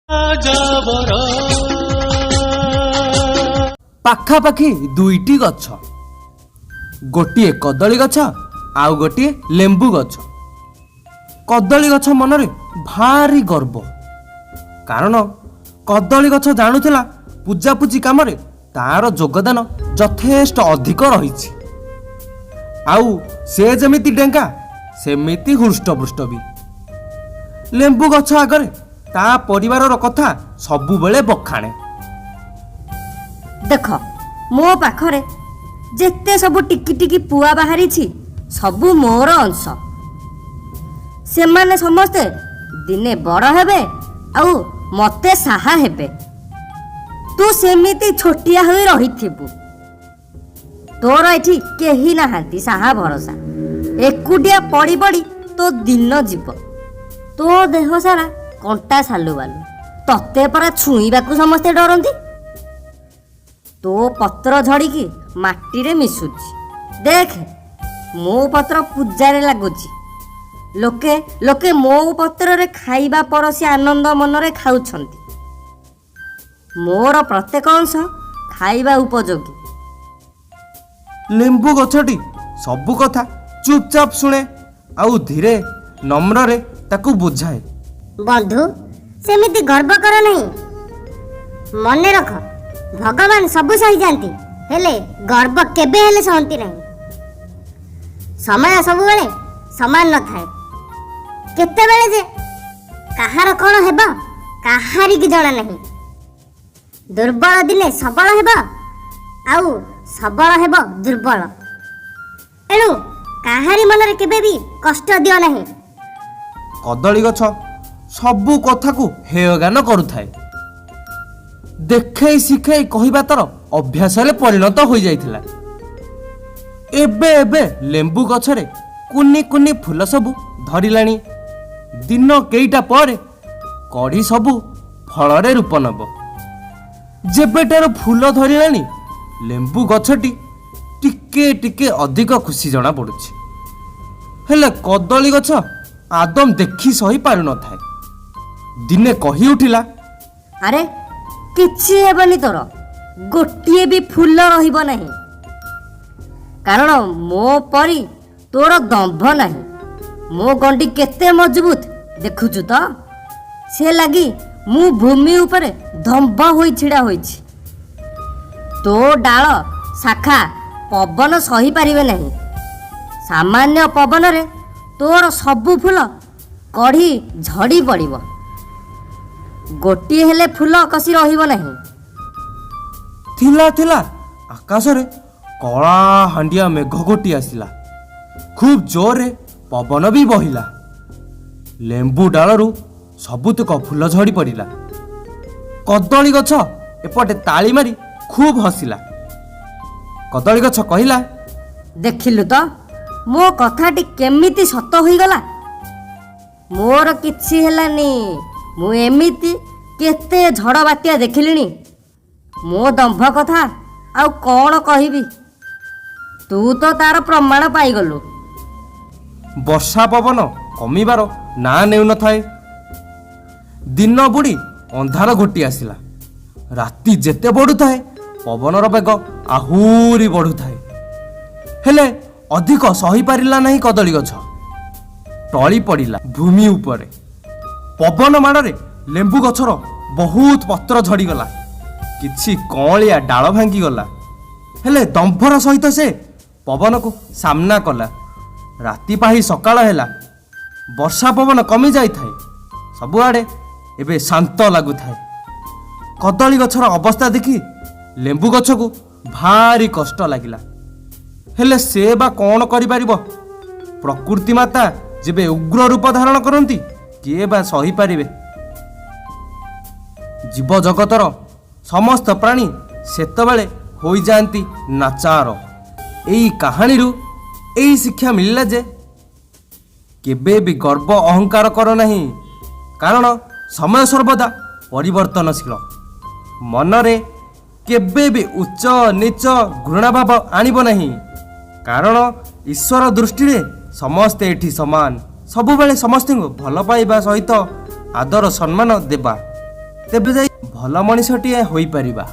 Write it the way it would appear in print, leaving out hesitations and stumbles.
ଯାବର। ପାଖାପାଖି ଦୁଇଟି ଗଛ, ଗୋଟିଏ କଦଳୀ ଗଛ ଆଉ ଗୋଟିଏ ଲେମ୍ବୁ ଗଛ। କଦଳୀ ଗଛ ମନରେ ଭାରି ଗର୍ବ, କାରଣ କଦଳୀ ଗଛ ଜାଣୁଥିଲା ପୂଜାପୂଜି କାମରେ ତାର ଯୋଗଦାନ ଯଥେଷ୍ଟ ଅଧିକ ରହିଛି। ଆଉ ସେ ଯେମିତି ଡେଙ୍ଗା, ସେମିତି ହୃଷ୍ଟପୃଷ୍ଟ ବି। ଲେମ୍ବୁ ଗଛ ଆଗରେ ତା ପରିବାରର କଥା ସବୁବେଳେ ବଖାଣେ। ଦେଖ, ମୋ ପାଖରେ ଯେତେ ସବୁ ଟିକି ଟିକି ପୁଆ ବାହାରିଛି, ସବୁ ମୋର ଅଂଶ। ସେମାନେ ସମସ୍ତେ ଦିନେ ବଡ଼ ହେବେ ଆଉ ମତେ ସାହା ହେବେ। ତୁ ସେମିତି ଛୋଟିଆ ହୋଇ ରହିଥିବୁ। ତୋର ଏଠି କେହି ନାହାନ୍ତି ସାହା ଭରସା। ଏକୁଟିଆ ପଡ଼ି ପଡ଼ି ତୋ ଦିନ ଯିବ। ତୋ ଦେହ ସାରା କଣ୍ଟା ସାଲୁବାଲୁ, ତତେ ପରା ଛୁଇଁବାକୁ ସମସ୍ତେ ଡରନ୍ତି। ତୋ ପତ୍ର ଝଡ଼ିକି ମାଟିରେ ମିଶୁଛି। ଦେଖ, ମୋ ପତ୍ର ପୂଜାରେ ଲାଗୁଛି। ଲୋକେ ଲୋକେ ମୋ ପତ୍ରରେ ଖାଇବା ପରସି ଆନନ୍ଦ ମନରେ ଖାଉଛନ୍ତି। ମୋର ପ୍ରତ୍ୟେକ ଅଂଶ ଖାଇବା ଉପଯୋଗୀ। ଲେମ୍ବୁ ଗଛଟି ସବୁ କଥା ଚୁପଚାପ ଶୁଣେ ଆଉ ଧୀରେ ନମ୍ରରେ ତାକୁ ବୁଝାଏ। ବନ୍ଧୁ, ସେମିତି ଗର୍ବ କର ନାହିଁ। ମନେ ରଖ, ଭଗବାନ ସବୁ ସହିଯାନ୍ତି, ହେଲେ ଗର୍ବ କେବେ ହେଲେ ସହନ୍ତି ନାହିଁ। ସମୟ ସବୁବେଳେ ସମାନ ନଥାଏ। କେତେବେଳେ ଯେ କାହାର କ'ଣ ହେବ, କାହାରିକି ଜଣା ନାହିଁ। ଦୁର୍ବଳ ଦିନେ ସବଳ ହେବ ଆଉ ସବଳ ହେବ ଦୁର୍ବଳ। ଏଣୁ କାହାରି ମନରେ କେବେ ବି କଷ୍ଟ ଦିଅ ନାହିଁ। କଦଳୀ ଗଛ ସବୁ କଥାକୁ ହେୟଜ୍ଞାନ କରୁଥାଏ। ଦେଖେଇ ଶିଖେଇ କହିବା ତାର ଅଭ୍ୟାସରେ ପରିଣତ ହୋଇଯାଇଥିଲା। ଏବେ ଏବେ ଲେମ୍ବୁ ଗଛରେ କୁନି କୁନି ଫୁଲ ସବୁ ଧରିଲାଣି। ଦିନ କେଇଟା ପରେ କଢ଼ି ସବୁ ଫଳରେ ରୂପ ନେବ। ଯେବେଠାରୁ ଫୁଲ ଧରିଲାଣି, ଲେମ୍ବୁ ଗଛଟି ଟିକେ ଟିକେ ଅଧିକ ଖୁସି ଜଣା ପଡୁଛି। ହେଲେ କଦଳୀ ଗଛ ଆଦୌ ଦେଖି ସହି ପାରୁନଥାଏ। ଦିନେ କହି ଉଠିଲା, ଆରେ, କିଛି ହେବନି ତୋର, ଗୋଟିଏ ବି ଫୁଲ ରହିବ ନାହିଁ। କାରଣ ମୋ ପରି ତୋର ଦମ୍ଭ ନାହିଁ। ମୋ ଗଣ୍ଡି କେତେ ମଜବୁତ ଦେଖୁଛୁ ତ? ସେ ଲାଗି ମୁଁ ଭୂମି ଉପରେ ଦମ୍ଭ ହୋଇ ଛିଡ଼ା ହୋଇଛି। ତୋ ଡାଳ ଶାଖା ପବନ ସହିପାରିବେ ନାହିଁ। ସାମାନ୍ୟ ପବନରେ ତୋର ସବୁ ଫୁଲ କଢ଼ି ଝଡ଼ି ପଡ଼ିବ। ଗୋଟିଏ ହେଲେ ଫୁଲ କଷି ରହିବ ନାହିଁ। ଥିଲା ଥିଲା ଆକାଶରେ କଳା ହାଣ୍ଡିଆ ମେଘ ଗୋଟି ଆସିଲା। ଖୁବ୍ ଜୋରରେ ପବନ ବି ବହିଲା। ଲେମ୍ବୁ ଡାଳରୁ ସବୁତକ ଫୁଲ ଝଡ଼ି ପଡ଼ିଲା। କଦଳୀ ଗଛ ଏପଟେ ତାଳି ମାରି ଖୁବ୍ ହସିଲା। କଦଳୀ ଗଛ କହିଲା, ଦେଖିଲୁ ତ, ମୋ କଥାଟି କେମିତି ସତ ହୋଇଗଲା। ମୋର କିଛି ହେଲାନି। ମୁଁ ଏମିତି କେତେ ଝଡ଼ ବାତ୍ୟା ଦେଖିଲିଣି। ମୋ ଦମ୍ଭ କଥା ଆଉ କ'ଣ କହିବି? ତୁ ତ ତାର ପ୍ରମାଣ ପାଇଗଲୁ। ବର୍ଷା ପବନ କମିବାର ନାଁ ନେଉନଥାଏ। ଦିନ ବୁଡ଼ି ଅନ୍ଧାର ଘୋଟି ଆସିଲା। ରାତି ଯେତେ ବଢ଼ୁଥାଏ, ପବନର ବେଗ ଆହୁରି ବଢ଼ୁଥାଏ। ହେଲେ ଅଧିକ ସହିପାରିଲା ନାହିଁ କଦଳୀ ଗଛ। ଟଳି ପଡ଼ିଲା ଭୂମି ଉପରେ। ପବନ ମାଡ଼ରେ ଲେମ୍ବୁ ଗଛର ବହୁତ ପତ୍ର ଝଡ଼ିଗଲା, କିଛି କଅଁଳିଆ ଡାଳ ଭାଙ୍ଗିଗଲା। ହେଲେ ଦମ୍ଭର ସହିତ ସେ ପବନକୁ ସାମ୍ନା କଲା। ରାତି ପାହି ସକାଳ ହେଲା। ବର୍ଷା ପବନ କମି ଯାଇଥାଏ। ସବୁଆଡ଼େ ଏବେ ଶାନ୍ତ ଲାଗୁଥାଏ। କଦଳୀ ଗଛର ଅବସ୍ଥା ଦେଖି ଲେମ୍ବୁ ଗଛକୁ ଭାରି କଷ୍ଟ ଲାଗିଲା। ହେଲେ ସେ ବା କ'ଣ କରିପାରିବ? ପ୍ରକୃତି ମାତା ଯେବେ ଉଗ୍ର ରୂପ ଧାରଣ କରନ୍ତି, କିଏ ବା ସହିପାରିବେ? ଜୀବଜଗତର ସମସ୍ତ ପ୍ରାଣୀ ସେତେବେଳେ ହୋଇଯାଆନ୍ତି ନାଚାର। ଏଇ କାହାଣୀରୁ ଏଇ ଶିକ୍ଷା ମିଳିଲା ଯେ କେବେ ବି ଗର୍ବ ଅହଙ୍କାର କର ନାହିଁ, କାରଣ ସମୟ ସର୍ବଦା ପରିବର୍ତ୍ତନଶୀଳ। ମନରେ କେବେ ବି ଉଚ୍ଚ ନୀଚ ଘୃଣାଭାବ ଆଣିବ ନାହିଁ, କାରଣ ଈଶ୍ୱର ଦୃଷ୍ଟିରେ ସମସ୍ତେ ଏଠି ସମାନ। ସବୁବେଳେ ସମସ୍ତଙ୍କୁ ଭଲ ପାଇବା ସହିତ ଆଦର ସମ୍ମାନ ଦେବା। ତେବେ ଯାଇ ଭଲ ମଣିଷଟିଏ ହୋଇପାରିବା।